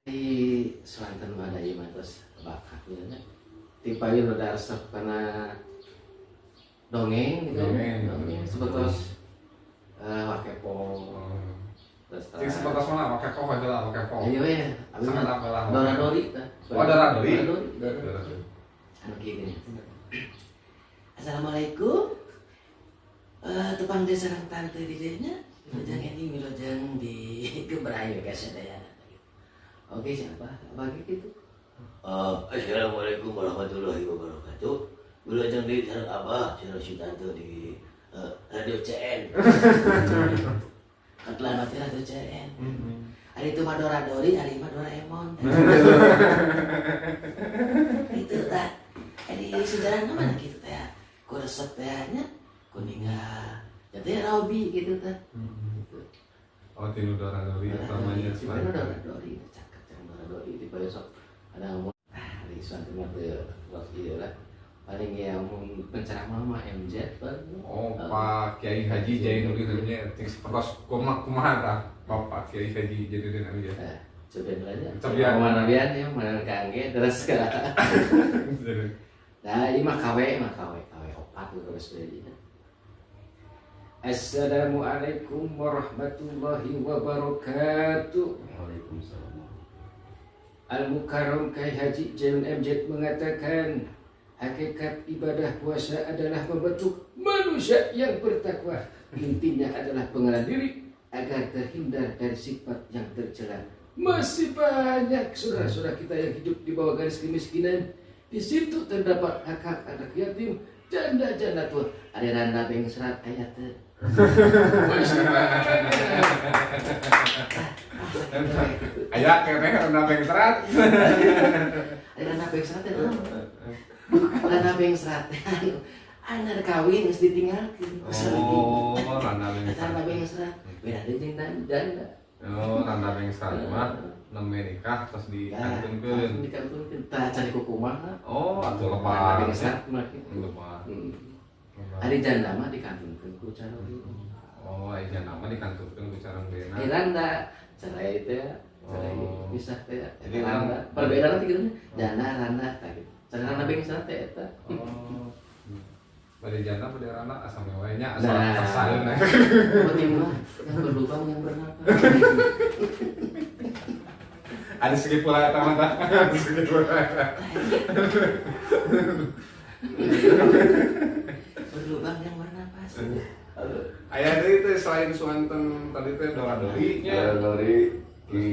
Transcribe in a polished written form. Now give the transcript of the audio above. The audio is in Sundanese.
Di Swanten mah da ieu mah tos bakat nya. Ti payun udah resep karena dongeng gitu. Dongeng. Dongeng sebetos wakepo. Terus Cing sebatas mana? Wakepo heula, wakepo. Ayo ya, abi Sangat mah apa lah. Dora Dori tah. Oh, Dora Dori. Dora Dori. Dora Dori. Anu kieu gini. Assalamualaikum. Tepang teh sareng tante di dieu nya. Wilujeng enjing, wilujeng di Gebrai ka sadayana. Oke, siapa? Apa gitu? Assalamualaikum warahmatullahi wabarakatuh. Wilujeng di sareng Abah, sareng si tante di Radio CN. Ketelan mati Radio CN. Ari itu mah Dora Dori, ari mah Doraemon. Itu tah. Ari sejarah mana gitu teh. Ku resep teh nya, ku ninggal. Jadi Robi gitu teh. Gitu. Oh, tinu Dora Dori utamanya. Si mana Dora Dori, cakep cakep Dora Dori di besok ada ngomong ah di suatu mah teu terus ieu lah. Paling ya mun penceramah mah MZ paling. Oh, Pak Kiai Haji Jainuddin MZ, cing sepertos kumaha kumaha tah Bapak Kiai Haji Jainuddin MZ. Eh, cobain aja. Cobian. Mana bian ya, mana kangge terus ke. Nah, ini mah KW, mah KW, KW opat gitu terus beli. Assalamualaikum warahmatullahi wabarakatuh. Waalaikumsalam. Al-Mukarram Kiai Haji Jainun MZ mengatakan hakikat ibadah puasa adalah membentuk manusia yang bertakwa. Intinya adalah pengenalan diri agar terhindar dari sifat yang tercela. Masih banyak saudara-saudara kita yang hidup di bawah garis kemiskinan. Di situ terdapat hak-hak anak yatim, janda-janda tua. Ada randa bengsrat aya teu. Masih banyak. Aya keneh randa bengsrat. Ada randa bengsrat teh naon? Randa bengsrat teh anu anyar kawin geus ditinggalkeun. Oh, randa Eta randa bengsrat. bengsrat. Beda deui jeung janda. Oh, randa bengsrat mah nembe nikah terus dikantunkeun. Dikantunkeun. Tah cari kukumaha. Oh, atuh Randa lepas. bengsrat mah kitu. Lepas. Ari janda mah dikantunkeun ku caroge. Oh, ari janda mah dikantunkeun ku caroge. Ari randa cerai teh, cerai Oh. pisah teh. Jadi Eta randa. Perbedaan nanti gitu janda randa tah gitu. Cerai randa bengsrat teh eta. Oh. Pada janda pada randa asa we nya asa Nah. tersaeun. Penting mah yang berlubang yang bernapas. Ada segi pula eta mah tah. Ada segi pula. Berlubang yang bernapas. Aya deui teh selain Suanten tadi teh Dora Dori nya. Dora Dori Ki